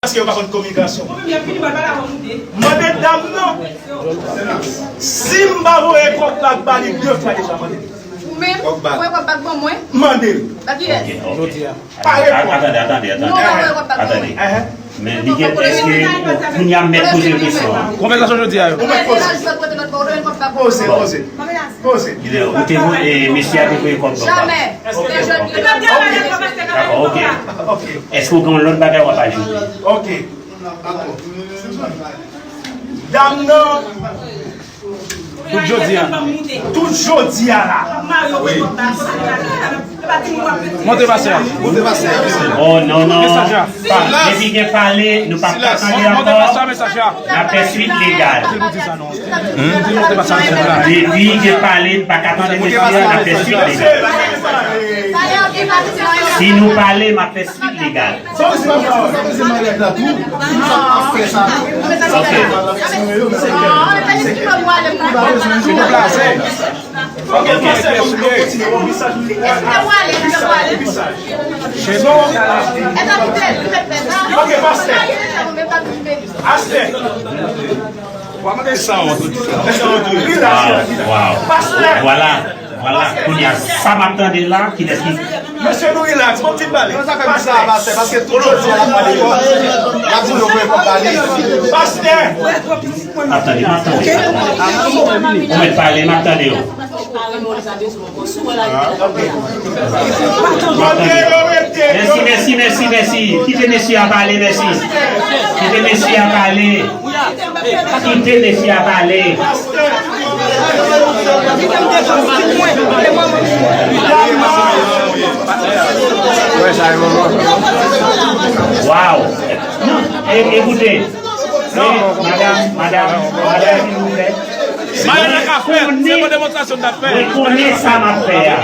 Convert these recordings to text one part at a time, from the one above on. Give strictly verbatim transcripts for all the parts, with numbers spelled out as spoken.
Èske yo pa konn kominikasyon? Mande dam nan. Si m pa voye kòb bag ba li de fwa deja, mande. Ou menm, voye kòb bag ban mwen. Mande. Ba kiyès? Jodi a. Pa reponn. Atande, atande, atande. Non, pa voye kòb bag ban mwen. Atande. Men li gen, èske kounye a m mèt poze l kesyon an? Konvèsasyon jodi a yo. Ou mèt poze. Poze, poze. Poze. Ou te voye, mesye a te voye kòb ban mwen. Dakò, ok. Èske w gen yon lòt bagay w ap ajoute? Ok. Dam nan. Tout jodi a. Tout jodi a la. Monte pastè a. Monte pastè a. Oh non, non. Depi gen pale, nou p ap ka tande ankò. N ap fè swit legal. Depi gen pale, n pa ka tande mesye a, n ap fè swit legal. Si nou pale, m ap fè swit legal. Ok. Ok, pastè, nou kontinye, bon, mesaj nou. Ok, pastè. Pastè. Wa mande san wont. Pastè. Wow, wow. Pastè. Vwala, vwala. Kounye a, sa m ap tande la, kilès ki... Mesye nou relax, bon, ti pale. Pastè. Pastè, paske tout jodi a l ap pale kò. L ap di nou voye kòb ba li. Pastè. M ap tande, m ap tande. Ou mèt pale, m ap tande w. Mèsi, mèsi, mèsi, mèsi. Kite mesye a pale, mèsi. Kite mesye a pale. Kite mesye a pale. Wow. E, ekoute, Madanm, madanm, madanm, silvouplè. Madanm la ka fè, se yon demonstrasyon n ap fè. Mwen konnen sa m ap fè a.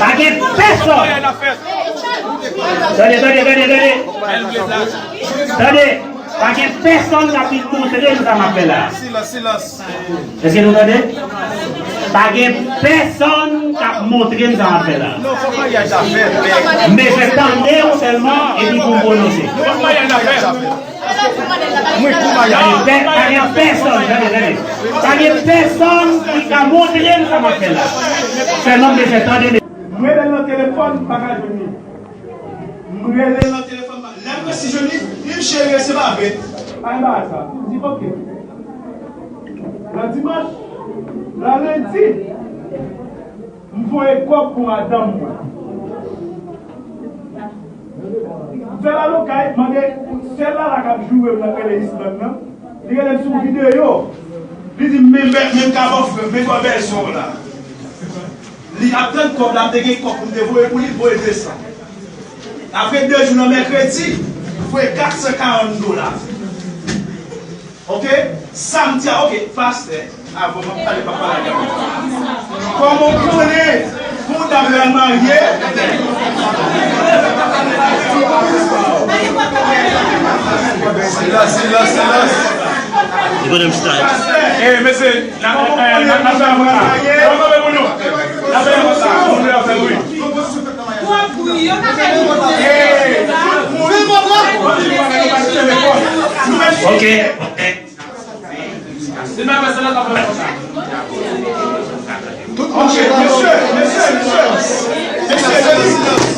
Pa gen pèsonn. Tande, tande, tande, tande. Tande, pa gen pèsonn k ap vin montre m sa m ap fè la. Silans, silans. Èske nou tande? Pa gen pèsonn k ap montre m sa m ap fè la. Non, fòk maryaj la fèt. M bezwen tande w sèlman epi pou m pwononse. Non, fòk maryaj la fèt. Mwen, pou maryaj. Pa gen pè-, pa gen pèsonn, tande, tande. Pa gen pèsonn ki ka montre m sa m ap fè la. Sèlman m bezwen tande. M rele l nan telefòn, m pa ka jwenn li. M rele l nan telefòn, lè m resi jwenn li, li di m, cheri, se pa vre. Pa gen bagay sa. M di, ok. Nan dimanch, nan lendi, m voye kòb pou madanm mwen. M fè l al okay, m mande sèl la la k ap joure m nan k rele Island nan. Li rele m sou videyo. Li di m, men, men, men, men, men kòb bèlsè w la. Li ap tann kòb la, m te gen kòb pou m te voye pou li, m voye de san. Apre de jou nan mèkredi, m voye kat san karant dola. Ok? Samdi a, ok, pastè, avan m ap pale, m ap pale avè w. Kòman w konnen pou w ta pral marye? Silans, silans, silans. Li konnen m chita. Eh, mesye, n ap, eh, n ap, n ap fè apre la. N ap kanpe pou nou. N ap fè konsa, moun yo ap fè bri. Ok. Ok, mesye, mesye, mesye. Mesye, mesye.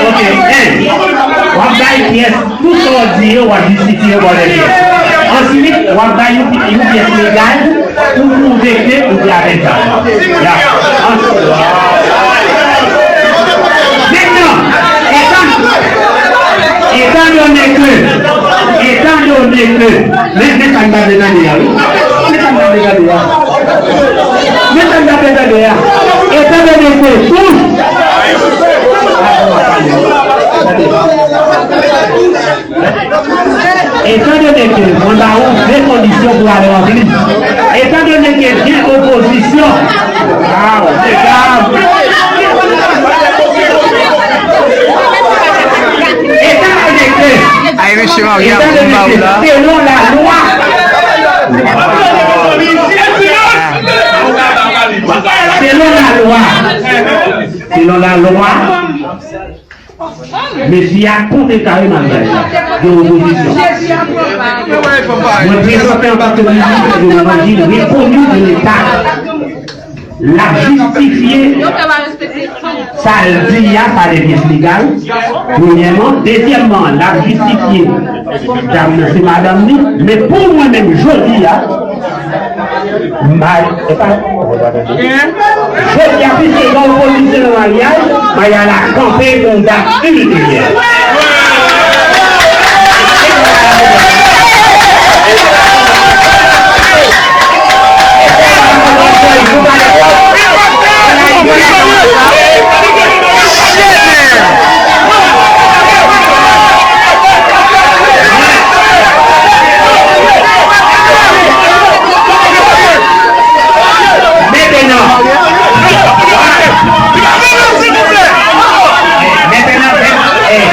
Ok, en, w ap bay pyès, tout sa w di yo, w ap jistifye yo bò de pyès. Answit, w ap bay yon, yon pyès legal pou pwouve ke ou te avèk zam nan. Ya. Mentnan, etan, etan done ke, etan done ke, men, men sa m ta vle tande a, wi. Men sa m ta vle tande a. Men sa m ta vle tande a. Etan done ke tout Etandone ke mwen ba ou de kondisyon pou ale ranpli, etandone ke gen opozisyon, waw, Ay, mesye marye ak moun ba ou la. Selon lalwa, selon lalwa, selon lalwa, mesye a kontre kare maryaj la. Gen opozisyon. Mwen prezante antanke minis de levanjil rekoni de Leta. L ap jistifye sa l di a, sa de pyès legal, premyèman. Dezyèmman, l ap jistifye dam nan se madanm li. Men pou mwen menm, jodi a, ma-, e pa, jodi a, piske gen opozisyon nan maryaj, maryaj la kanpe pou yon dat ilteryè. Mentenan. Mentenan, mentenan.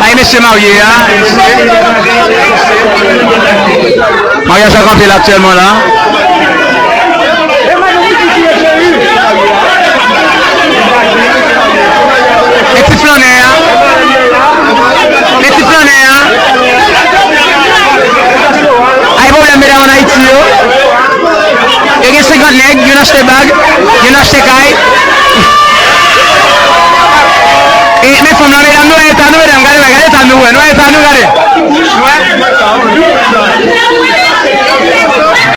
Ay, mesye marye a, mesye. Maryaj la kanpe la aktyèlman la. E ti flannè a? E ti flannè a? Ay, pwoblèm medam ann Ayiti yo. Yo gen senkant nèg, youn achte bag, youn achte kay. E, men fanm lan, medam, nou wè eta nou, medam, gade, gade eta nou, wè, nou wè eta nou, gade. Nou wè?